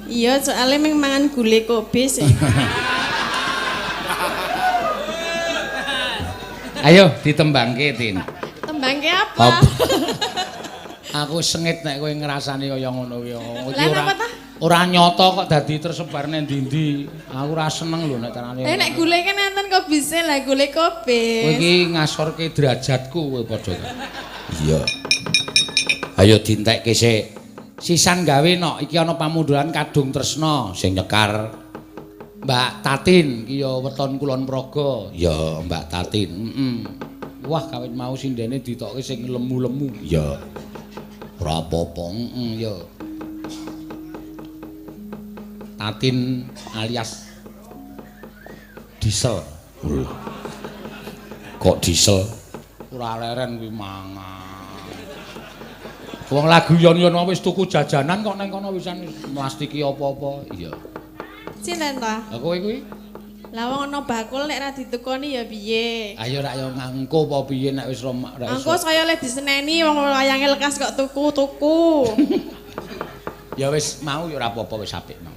Iya, soalnya meng mangan gule kobis. Ayo ditembangke, Tin. Tembangke apa? Aku sengit nek kowe ngrasani kaya ngono kuwi. Lah napa ta? Ora nyata kok dadi tersebar nang ndi-ndi. Aku ora seneng lho nek carane. Eh nek gule kan enten kobise lah gule kobis. Kowe iki ngasorke derajatku kowe padha. Iya. Ayo dintekke sik. Sisan gawe nok iki ana pamunduran Kadung Tresna sing nyekar Mbak Tatin iki ya weton Kulon Progo. Ya Mbak Tatin. Heeh. Wah kawit mau sindene ditokke sing lemu-lemu. Ya. Ora apa-apa. Heeh ya. Tatin alias Diesel. Kok diesel? Ora leren kuwi mangan. Wong lagu yon-yon wis tuku jajanan kok nang kono wisan mlastiki apa-apa. Iya. Sinten ta? Lah kowe kuwi? Lah wong ana bakul nek ra ditukoni ya piye? Ayo rak ya ngangko apa piye nek wis ora iso. Engko saya le diseneni wong wayange lekas kok tuku-tuku. Ya wis mau ya ora apa-apa wis apik mau.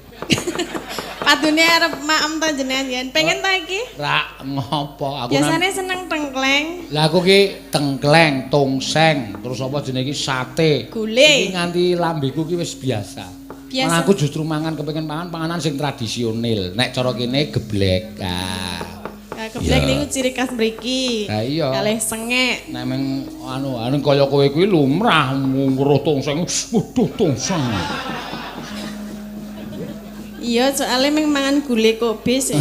Padune arep maem ta jenengan yen. Pengen ta iki? Rak ngopo aku. Biasane seneng tengkleng. Lah aku ki tengkleng, tongseng, terus apa jenenge iki sate. Gule. Iki nganti lambeku ki wis biasa. Biasa. Aku justru mangan kepengin mangan panganan sing tradisional. Nek cara kene geblek. Ah. Nah, geblek niku ciri khas mriki. Lah iya. Kalih sengek. Nek meng anu kaya kowe kuwi lumrah ngruh tongseng. Waduh tongseng. Iya, soalnya meng mangan gule kobis.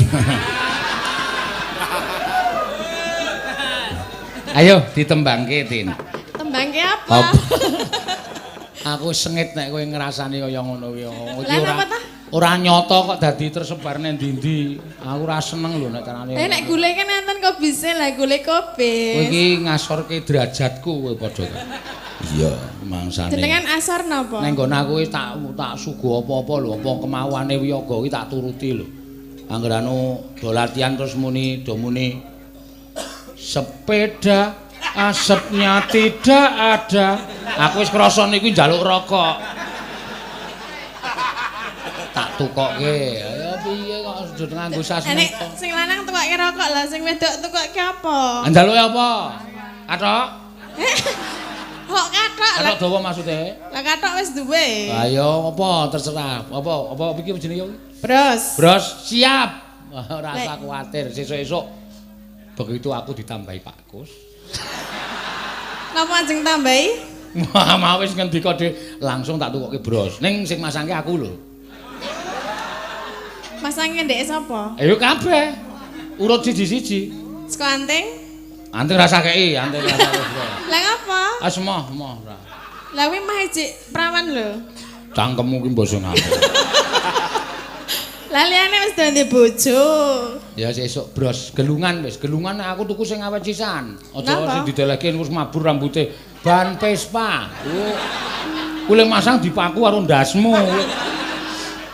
Ayo ditembangke, Tin. Tembangke apa? Aku sengit nek kowe ngrasani kaya ngono kuwi. Lah napa ta? Ora nyata kok dadi tersebar nang ndi-ndi. Aku ora seneng lho nek carane. Eh nek gule kan enten kobise lah gule kobis. Kowe iki ngasorke derajatku kowe padha. Iya, mangsane. Jenengan asor napa? Neng nggon aku wis tak suguh apa-apa lho, apa kemauane wiyaga kuwi tak turuti lho. Angger anu do latihan terus muni do muni sepeda asapnya tidak ada. Aku wis krasa niku njaluk rokok. Tak tukokke. Ya piye kok aja nganggo sasmita. Nek sing lanang tukokke rokok lah, sing wedok tukokke apa? Njaluke apa? Kathok? Kok kathok? Kathok dawa maksude? Lah kathok wis duwe. Lah ya apa terserah. Apa apa iki jenenge iki? Bros. Bros siap. Ora usah kuwatir, sesuk-esuk begitu aku ditambahi Pak Kus. Napa ajeng tambahi? Wah, mau wis ngendika dhewe langsung tak tukokke bros. Ning sing masangke aku lho. Masangke ndeke sapa? Ayo kabeh. Urut siji-siji. Saka anting? Anting rasa kei, anting rasa kei. Lah ngapa? Ah semoh, moh ora. Lah kuwi mah ijik prawan lho. Cangkemmu ki mbok sing apa. Lah liyane wis dadi bojo. Ya sesuk bros gelungan wis, gelungan aku tuku sing awet sisan. Aja sing didelehke wis mabur rambute. Ban Vespa. Kuwi masang dipaku karo ndasmu.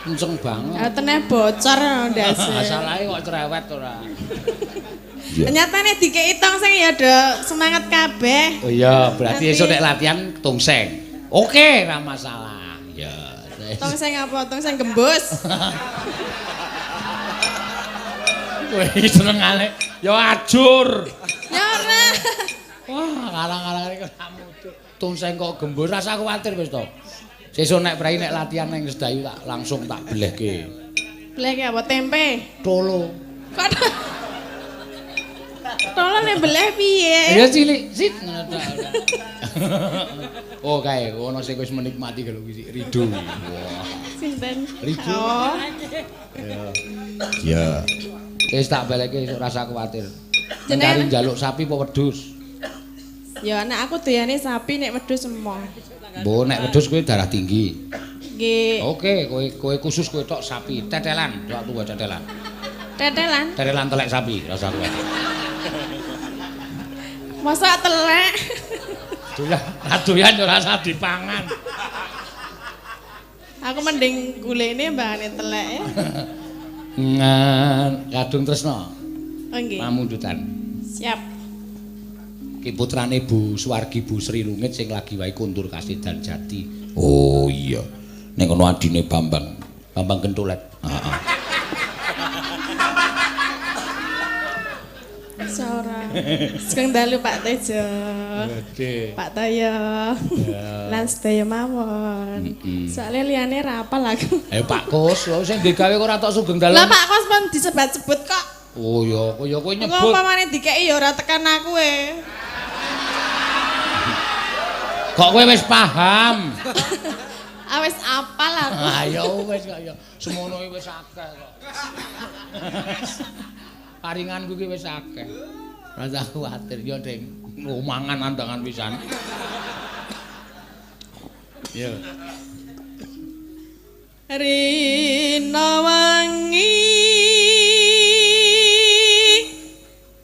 Kenceng banget. Ya teneh bocor ndase. Salahe kok cerewet ora. Nyatane dikeki tongseng ya do semangat kabeh. Oh iya, berarti esuk nek latihan tongseng. Oke, ora masalah. Ya. Tongseng apa? Tongseng gembus. Kowe iki senengane ya ajur. Ya ora. Wah, karang-karang iki ora mutu. Tongseng kok gembus, rasa kuwatir wis to. Sesuk nek prei nek latihan nang Sedayu tak langsung tak belehke. Belehke apa? Tempe? Tolo. Kok tolo nek beleh piye? Ya cilik, sit ngono tok. Oh kae ono sing wis menikmati kalau iki Rido. Wah. Sinten? Rido. Oh. Ya. Ya. Wis tak balekke esuk rasa kuwatir. Jenengan njaluk sapi apa wedhus? Ya nek aku doyane sapi nek wedhus emoh. Mbok nek wedhus kowe darah tinggi. Nggih. Oke, kowe khusus kowe tok sapi, tetelan, tok tuwa tetelan. Tetelan? Tetelan telek sapi rasa kuwatir. Masa telek? Doyan, doyan ora usah dipangan. Aku mending gulene mbahane telek ya. Ngan Kadung Tresna. Oh nggih. Pamundutan. Siap. Ki putrane Bu Suwargi Bu Sri Lungit sing lagi wae kondur kasedan jati. Oh iya. Ning kono adine Bambang. Bambang Gentulet. Heeh. Ora. Sugeng dalu Pak Tejo. Pak Toyo. Lan sedaya mawon. Soale liyane ra apal aku. Ayo Pak Kus, sing digawe ora tok sugeng dalu. Lah Pak Kus pun disebat-sebut kok. Oh ya, ya kowe nyebut. Engko umpamane dikeki ya ora tekan aku e. Kok kowe wis paham? Ah wis apal aku. Ah ya wis kok ya. Semono iki wis akeh kok. Paringanku iki wis akeh. Rasa kuwatir ya, Ding. Mangan andangan pisan. Ya. Rina wangi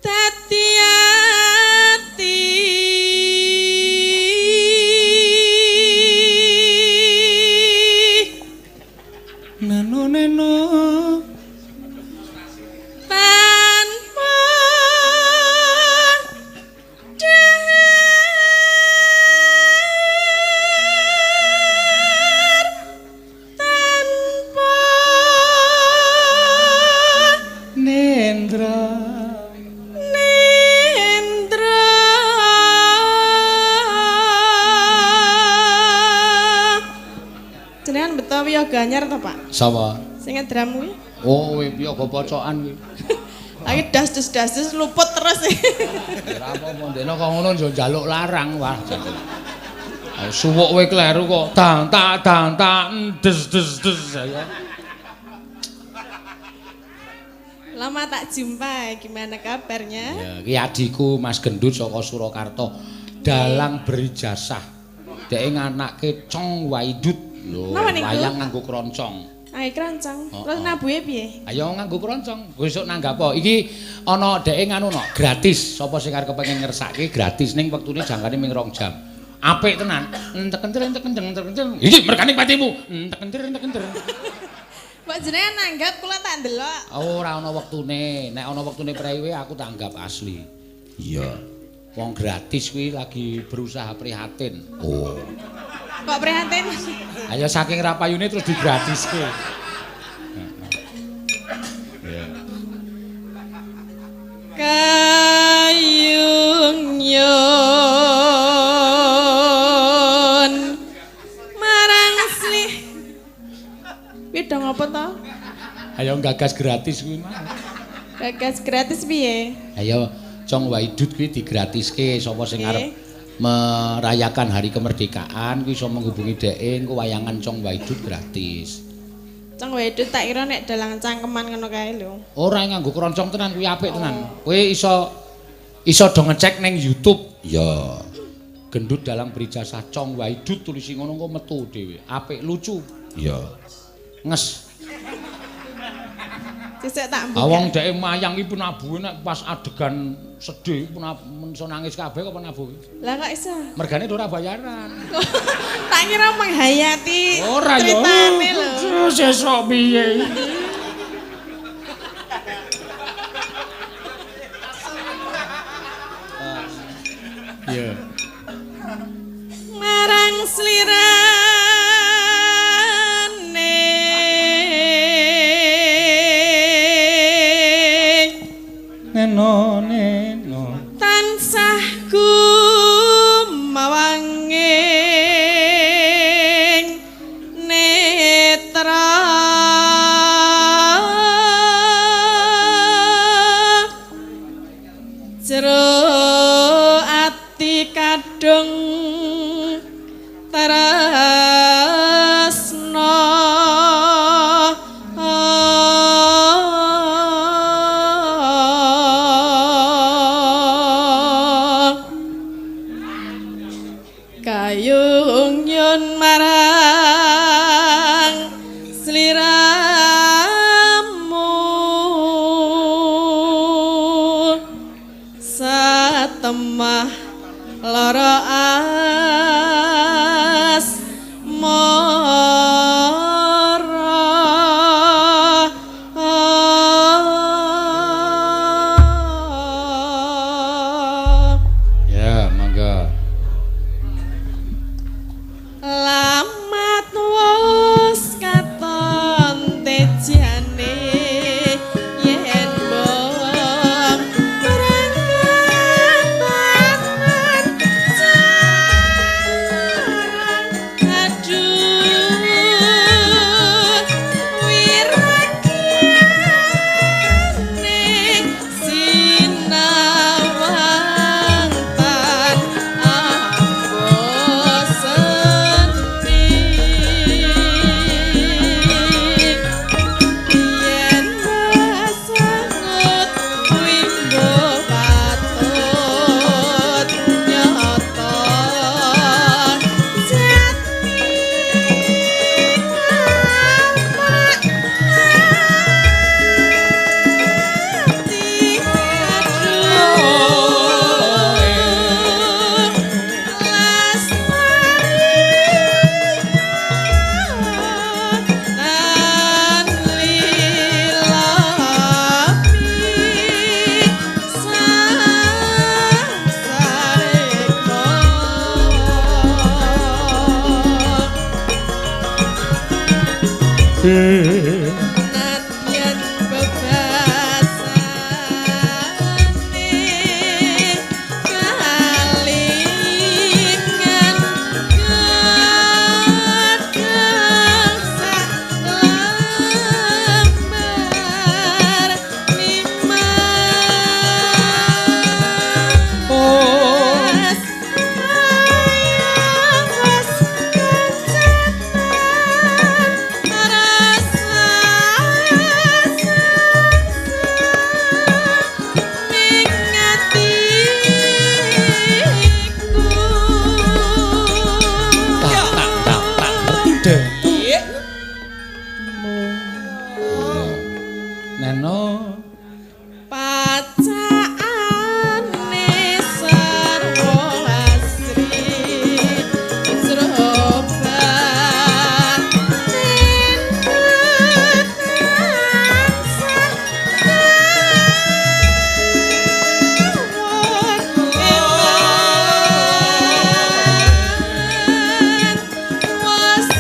dadi ati neno neno tanpa dahar tanpa nendra nendra. Jenengan beto wiyaga anyar to, Pak? Sapa? Sing ngedram kuwi. Oh, wiyaga pocokan kuwi. Lagi das-das luput terus. Ora apa-apa, ndekno kok ngono yo njaluk larang wah. Suwuk kowe kleru kok. Dang tak dang tak des des des ayo. Lama tak jumpa, gimana kabarnya? Ya, iki adikku Mas Gendut saka Surakarta. Dalang berijasah. Dheke nganake Cong Waidut. Lho, wayang nganggo kroncong. Ayo kroncong. Terus nabuhe piye? Ayo nganggo kroncong. Besok nanggap apa? Iki ana dheke nganu no, gratis. Sapa sing arep kepengin ngersake gratis ning wektune jangkane ming 2 jam. Apik tenan. Entek enter entek enter entek enter. Iki mergane patimu. Entek enter entek enter. Mbok jenengan nanggap kula tak ndelok. Ora ana wektune. Nek ana wektune prewe aku tanggap asli. Iya. Wong gratis kuwi lagi berusaha prihatin. Oh. Kok prihatin? Ayo saking rapayune terus digratiske. Iya. Kayung yun marang slih. Kuwi dong apa to? Ayo gagas gratis kuwi mah. Gagas gratis piye? Ayo Cong Waidut kuwi digratiske sapa sing arep merayakan hari kemerdekaan kuwi iso menghubungi dheke engko wayangan Cong Waidut gratis. Cong Waidut tak kira nek dalang cangkeman ngono kae lho. Ora nganggo kroncong tenan kuwi apik tenan. Kowe iso iso do ngecek ning YouTube. Ya. Gendut dalang berijasah Cong Waidut tulisi ngono engko metu dhewe. Apik lucu. Ya. Nges. Sesek tak mbuka. Wong dheke mayang iki penabuhe nek pas adegan sedih iso nangis kabeh kok penabuhe. Lah kok iso? Mergane ora bayaran. Tak kira menghayati ora ya. Critane lho. Sesuk piye? Iya. Marang slirane neno neno tansah gumawanging netra jero ati kadung tresna. Nadyan bebasane kalingan gedhang sak lembar nimas. Ayas kencanan rasa ning atiku. Tak tak tak tak ngerti deh. Neno Pacakane sarwa asri sroban tansah eman Was.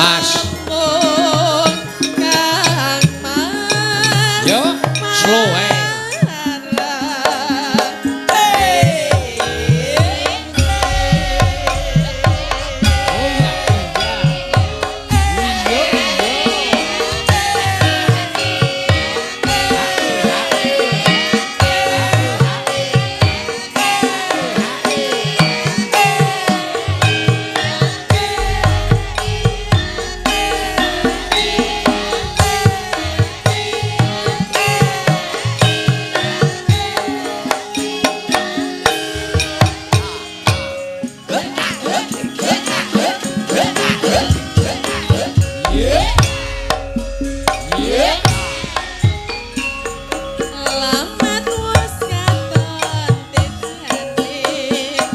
Ampun Kang Mas. Yo, slow ae. Oh iya, iya. Lamat wis katon tejane yen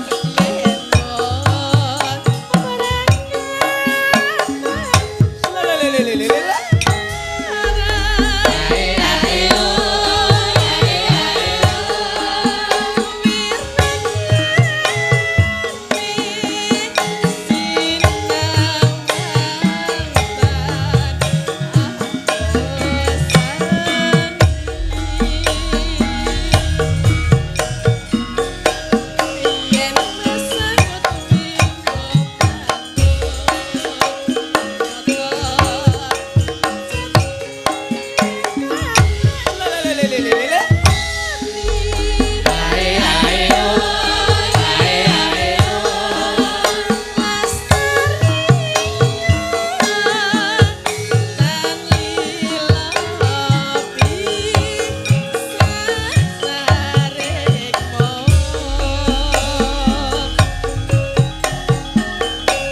Yen mesangut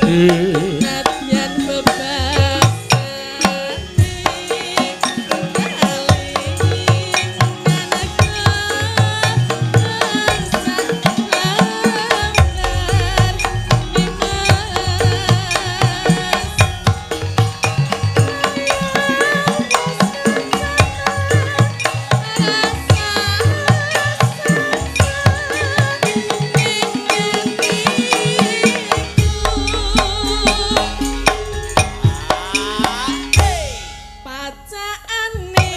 Nadyan bebasane kalingan gedhang sak lembar nimas. Pacakane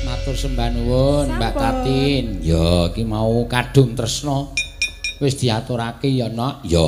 Matur sembah nuwun Mbak Sampun. Tatin. Ya iki mau kadung tresna wis diaturake ya, Nok. Ya.